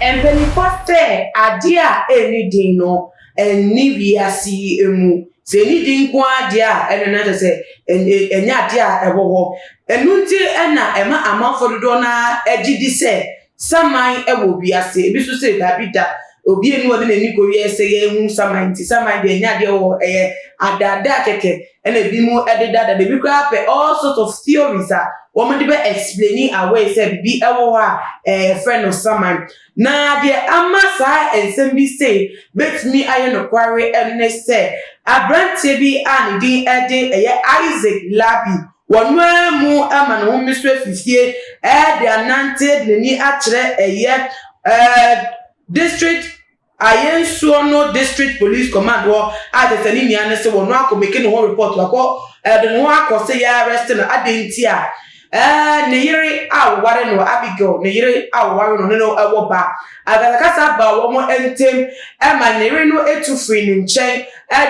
Mpanimfoɔ sɛ adeɛ a ɛnni din no, ɛnni wiase yi mu. Sɛ ɛnni din nko ara deɛ a, ɛno na kyerɛ sɛ ɛnyɛ adeɛ a ɛwɔ hɔ. Ɛno nti na ɛma amanfoɔ dodoɔ no ara gye di sɛ saman wɔ wiase. Ebi nso se daabi da, obi nni hɔ a ɔde n'ani kɔ wiase yɛhu saman nti saman deɛ ɛnyɛ adeɛ wɔ hɔ, ɛyɛ adaadaa kɛkɛ ɛna ebinom de daadaa. Ebi koraa pɛ all sorts of theories a wɔde bɛ explain away sɛ biribi wɔ hɔ a yɛfrɛ no saman. Na deɛ ama saa nsɛm bi sei bɛtumi ayɛ nokware ne sɛ, aberanteɛ bi a ne din de ɛyɛ Isaac Labi, wɔno ara mu ama ne ho mmeso afi fie de anante de n'ani akyerɛ ɛyɛ District Ayensuo no District Police Command hɔ a kyerɛ sɛ ne nua no se wɔno akɔ make ne ho report, wakɔ de ne ho akɔ sɛ yɛ arrest no adɛn nti a ne yere a wɔware no Abigail, ne yere a wɔware no ne no wɔ ba. Akasakasa baa wɔn ntem ma ne yere no tu firi ne nkyɛn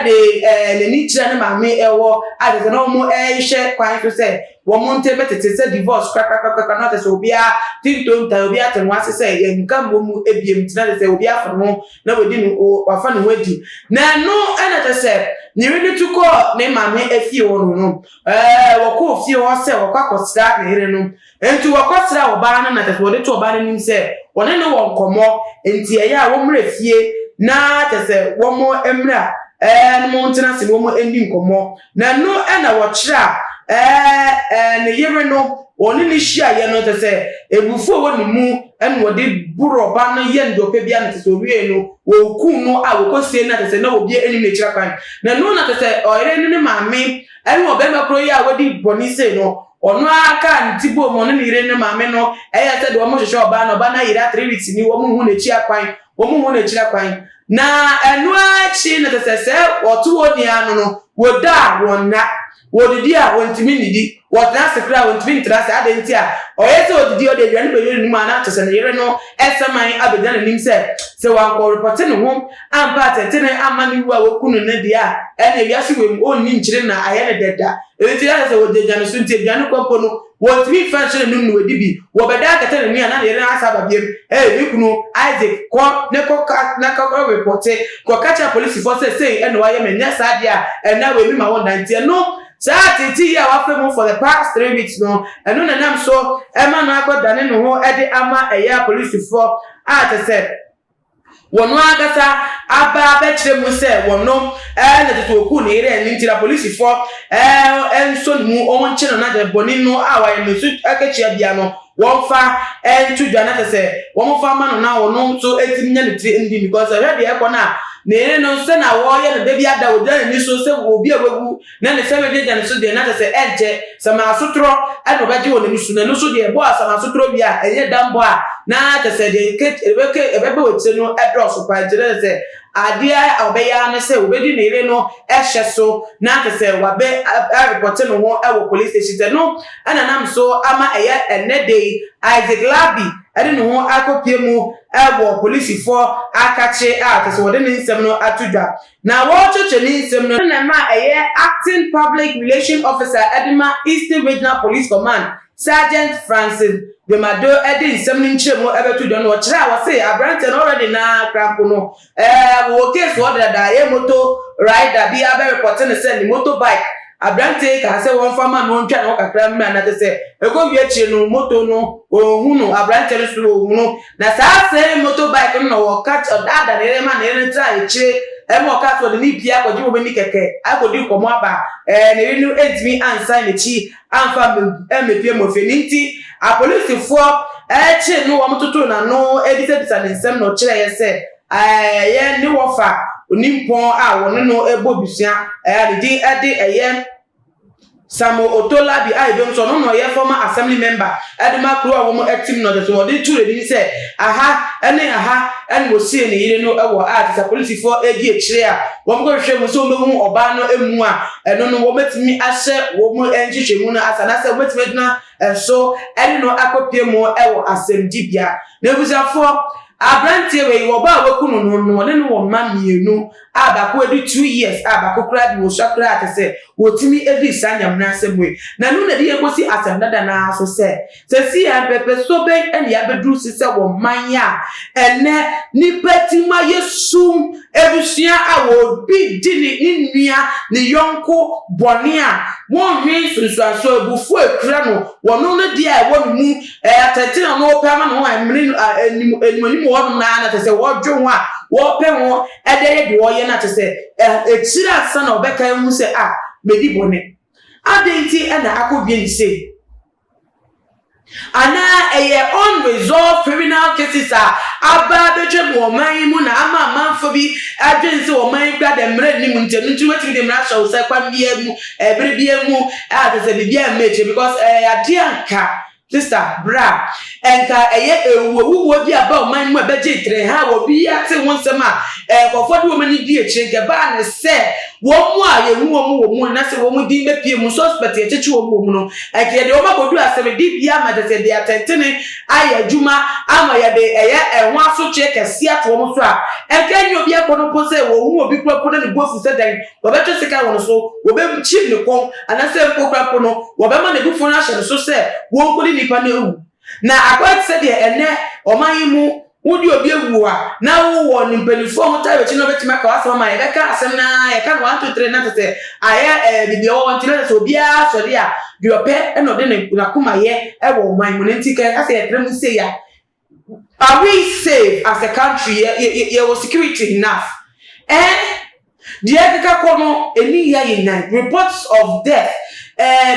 de n'ani kyerɛ ne maame hɔ a kyerɛ sɛ na wɔn rehwɛ kwan so sɛ wɔn ntem bɛtete sɛ divorce korakorakora na kyerɛ sɛ obiara te ntontan, obiara te ne ho ase sɛ yɛnka mmɔ mu ebiem nti na kyerɛ sɛ obiara afa ne ho na wadi ne wafa ne ho adi. Na ɛno na kyerɛ sɛ ne yere no tu kɔɔ ne maame afie hɔ no, wɔkɔɔ fie hɔ sɛ wɔkɔ akɔsra ne yere no. Enti wɔkɔsraa ɔbaa no na kyerɛ sɛ wɔde too ɔbaa no anim sɛ wɔne no wɔ nkɔmmɔ, enti ɛyɛ a wɔmmra fie na kyerɛ sɛ wɔmmra na wɔntena ase na wɔnni nkɔmmɔ. Na ɛno na wɔkyerɛ a ne yere no wɔne no hyiaeɛ no, kyerɛ sɛ abufuo a ɛwɔ ne mu na wɔde boro ɔbaa no yɛ no deɛ ɔpɛ biara no, kyerɛ sɛ ɔwiee no wɔkum no a wɔkɔsie no a kyerɛ sɛ na obiara nnim n'akyiri akwan. Na ɛno na kyerɛ sɛ ɔyere no ne maame ne ɔbarima korɔ yi a wadi bɔne sei no, ɔno ara kaa ne ti boom, ɔne ne yere ne maame no ɛyɛɛ sɛ deɛ wɔhwehwɛ ɔbaa no, ɔbaa no ayera 3 weeks ni, wɔn nhu n'akyi akwan, wɔn nhu n'akyiri akwan. Na ɛno ara akyi no kyerɛ sɛ sɛ wɔto wɔn nua no, wɔda a wɔnna, wɔdidi a wɔntumi nnidi, wɔtena ase koraa a wɔntumi ntena ase. Adɛn nti a ɔyɛ sɛ ɔdidi, ɔde aduane bɛyɛ n'anum a na kyerɛ sɛ ne yere no ɛsaman abɛgyina n'anim sɛ wankɔ report ne ho ampa atɛntene amma ne wu a wɔku no no deɛ a, ɛne wiase wei mu ɔnni nkyere na ayɛ no dɛda. Enti ɛsɛ sɛ wɔgyinagyina ne so nti aduane kɔ mpo no wɔntumi mfa nhyɛ n'anum na wɔadi bi. Wɔbɛda akata n'ani a na ne yere no asa aba biam. Ee, me kunu Isaac, kɔ ne kɔka na kɔkɔ report, kɔka kyerɛ apolisifoɔ sɛ sei ɛna wayɛ me, nyɛ saa deɛ a ɛna wei me ma wo nda. Nti ɛno saa tete yi a wafa mu for the past 3 weeks no, ɛno na nam so ɛma no akɔdane ne ho ɛde ama ɛyɛ apolisifoɔ a kyɛ sɛ wɔn ankasa aba abɛkyerɛ mu sɛ wɔn na tete oku ne yere. Ɛne nti na polisifoɔ nso ne mu wɔn nkye no na de bɔne no a wɔayɛ no nso akatua bia no wɔmfa nto dwa na kyɛ sɛ wɔmfa ma no na wɔn nso etimi nya ne tiri ndi, because ɛhwɛ deɛ ɛkɔ no a ne yere no sɛ na wɔreyɛ no da bi ada wɔgyina n'ani so sɛ obi a wawu na ne sɛ wɔgyinagyina ne so deɛ na kyɛ sɛ ɛnkyɛ sɛ asotorɔ ɛna ɔbɛgye wɔ n'ani so na ɛno nso deɛ ɛbɔ asam asotorɔ wie a ɛnyɛ dambɔ a na kyɛ sɛ deɛ ɛbɛke ɛbɛbɛ wɔ akyire no ɛdɔɔso paa. Nti na kyɛ sɛ adeɛ a ɔbɛyɛ ara ne sɛ wɔbɛdi ne yere no ɛhyɛ so na kyɛ sɛ wabɛ ɛreport ne ho ɛwɔ police station sɛ no ɛna nam so ama ɛyɛ ɛnɛ de yi Isaac Labi ɛde ne ho akɔpie mu ɛwɔ polisifoɔ akakye a kyɛ sɛ wɔde ne nsɛm no ato dwa na wɔretwetwe ne nsɛm no na ma ɛyɛ acting public relation officer ɛde ma Eastern Regional Police Command, Sergeant Francis Demado, ɛde nsɛm no nkyerɛ mu ɛbɛto dwa no, ɔkyerɛ a wɔse aberanteɛ no already na krampo no wɔ case wɔ dada ɛyɛ moto rider bi abɛ report ne sɛ ne moto bike aberanteɛ kaa sɛ wɔmfa ma no ntwa ne ho kakra mmra, na kyɛ sɛ ɛkɔ wie akyire no moto no ɔnhu no, aberanteɛ no so ɔhu no, na saa same moto bike no na wɔka ɔdaada ne yere ma ne yere no tra akyire ɛma ɔka sɛ ɔde ne pie akɔgye wɔn ani kɛkɛ akɔdi nkɔmɔ aba. Ne yere no ntumi ansan n'akyi amfa mmepie mu ofie ne nti apolisifoɔ ɛkye no, wɔn toto n'ano ebisabisa ne nsɛm na ɔkyerɛ yɛ sɛ ɛyɛ ne wɔfa onimpɔn a wɔne no bɔ busua ɛyɛ ne din ɛde ɛyɛ Samuel Otolabi a ebi nso ɔno na ɔyɛ former assembly member ɛde ma kuro a wɔn ɛtim no, ɔde so wɔde tu n'anim sɛ aha ɛne aha ɛna wɔsie ne yere no ɛwɔ a te sɛ polisifoɔ edi akyire a wɔn kɔhwehwɛ mu sɛ wɔn bɛhu ɔbaa no emu a ɛno no wɔbɛtumi ahyɛ wɔn nhwehwɛmu no asa anaasɛ wɔbɛtumi agyina ɛso ɛne no akɔpie mu ɛwɔ asɛmdibea. Na abusuafoɔ, Aberanteɛ wei, ɔbaa a waku no no, no ɔne no wɔ mma mmienu a baako adi 2 years a baako koraa de wɔsua koraa te sɛ wɔtumi di saa Nyamena asɛm wei. Na ɛno na ɛde yɛn kɔsi asɛm dada naa so sɛ sɛsi yɛn mpɛpɛso bɛn ɛna yɛabɛduru si sɛ wɔ man a ɛnɛ nipa ti ma yɛ sum ebusua a wɔbi di ne nua ne yɔnko bɔne a wɔnhwe nsunsuanso, ebufuo ekura no wɔno no deɛ a ɛwɔ ne mu atɛntɛn a wɔpɛ ama ne ho a mmiri anim anim anim hɔnom naa na kyerɛ sɛ wɔdwe ho a wɔpɛ ho ɛde yɛ deɛ ɔyɛ na kyerɛ sɛ akyire ansa na ɔbɛka ehu sɛ a medi bɔne adan nti ɛna akɔwie ne sei anaa ɛyɛ unresolved criminal cases a aba abɛtwa mu ɔman yi mu na ama amanfo bi adwene sɛ ɔman yi kura dɛ mmerɛ nnim. Nti ɛno nti wɔtumi de mmara hyɛ wo sɛ kwan biara mu, ɛbere biara mu a kyerɛ sɛ biribiara mma akyire because ɛyɛ adeɛ anka sister bra nka ɛyɛ ewuowuo bi aba ɔman mu a ɛbɛgye tere ha wɔ bi ate ho nsɛm a nkɔfoɔ de wɔn ani di akyire nka ɛbaa ne sɛ wɔn mu a yɛhu wɔn wɔ mu na sɛ wɔn din bɛpie mu, suspect yɛkyekye wɔn wɔ mu no, ɛnka yɛde wɔn akɔdu asɛm di bia ama kyerɛ sɛ yɛde atɛntene ayɛ adwuma ama yɛde ɛyɛ ɛho asotwe kɛseɛ ato wɔn so a ɛnka ɛnyɛ obi akɔ no po sɛ wɔn obi kura po na ne bu afu sɛ dan wɔbɛtwe sika wɔ no so, wɔbɛkyim ne kɔn anaasɛ mpo kura po no wɔbɛma ne bufuo no ahyɛ ne so sɛ wɔn nkɔdi nipa no ewu. Na akɔyɛ te sɛ deɛ ɛnɛ ɔman yi mu wodi obi ewu a na wowɔ ne mpanimfoɔ a wɔtaa akyi na wɔbɛtumi aka w'asɛm ama yɛbɛka asɛm na yɛka no one, two, three na te sɛ ayɛ bibi ɛwɔ wɔn ti na sɛ obiara sɔre a deɛ ɔpɛ ɛna ɔde ne n'akoma yɛ ɛwɔ ɔman mu ne. Nti kɛ asɛ yɛtena mu se ya, are we safe as a country? Yɛ yɛ yɛwɔ security enough? Deɛ ɛkeka kɔ no eni yɛ yɛ nyan reports of death,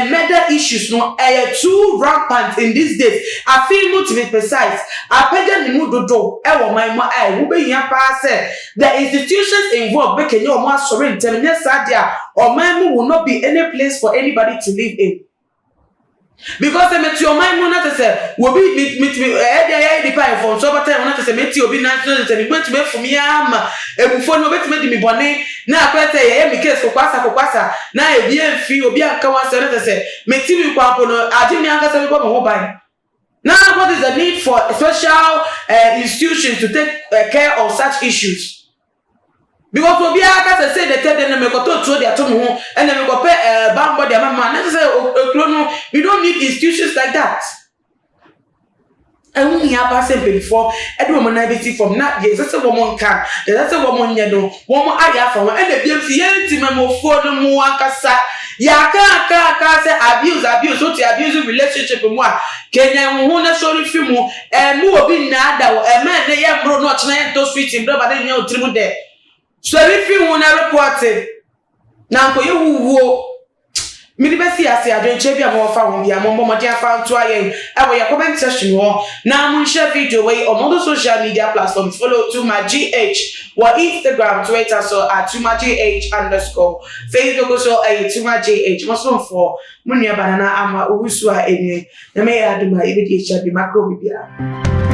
murder issues no ɛyɛ too rampant in these days. Afei no, to be precise, apagya ne mu dodo ɛwɔ ɔman mu a ɛho bɛhia paa sɛ the institutions involved bɛkɛnyɛ wɔn asɔre ntɛm. Nyɛ saa deɛ a, ɔman mu will not be any place for anybody to live in because sɛ mete ɔman mu na te sɛ obi mitumi ɛyɛ deɛ ɛyɛ nipa mfɔnso bata ɛho na te sɛ mete obi nan so na te sɛ mebɛtumi afumi ama ebufuo no obɛtumi di mi bɔne na akɔyɛ sɛ yɛyɛ mi case kokwasa kokwasa na ebi emfi obi anka wɔn asɛm na te sɛ mete mi kwampo no agye mi ankasa mi bɔ mi ho ban. Now, what is the need for special institutions to take care of such issues? Because obiara kasa sɛ de tɛ de no mekɔtɔ tuo de ato me ho ɛna mekɔpɛ bambɔ de ama ma na kyerɛ sɛ ekuro no, we don't need institutions like that. Ɛho hia pa sɛ mpanyinfoɔ ɛde wɔn nan bɛsi fam na deɛ ɛsɛ sɛ wɔn nka, deɛ ɛsɛ sɛ wɔn nyɛ no, wɔn ayɛ afa ho. Ɛna ebien fi yɛn ntimamofoɔ no mu ankasa yɛaka aka aka sɛ abuse, abuse, wote abusive relationship mu a, kenya wo ho na sɔre fi mu. Ɛmu obi nnaa da wɔ ɛmɛ ne yɛ mboro na ɔkyena yɛ ntɔ sweet mbere ba ne nyɛ otiri mu dɛ sɔre fi ho na report na nkɔyɛ wuwuo. Mede bɛsi ase. Adwenkyerɛ bi a mowɔfa ho bi a, mommɔ mmɔden afa nto ayɛn ɛwɔ yɛ comment section hɔ na monhyɛ video wei on all the social media platforms. Follow Tuma GH wɔ Instagram, Twitter so @TumaGH_, Facebook so ɛyɛ Tuma GH. Mosomfoɔ mo nua banana ama Owusu a ɛnie na mɛyɛ adom a yɛbɛdi akyia bi makɔ bibiara.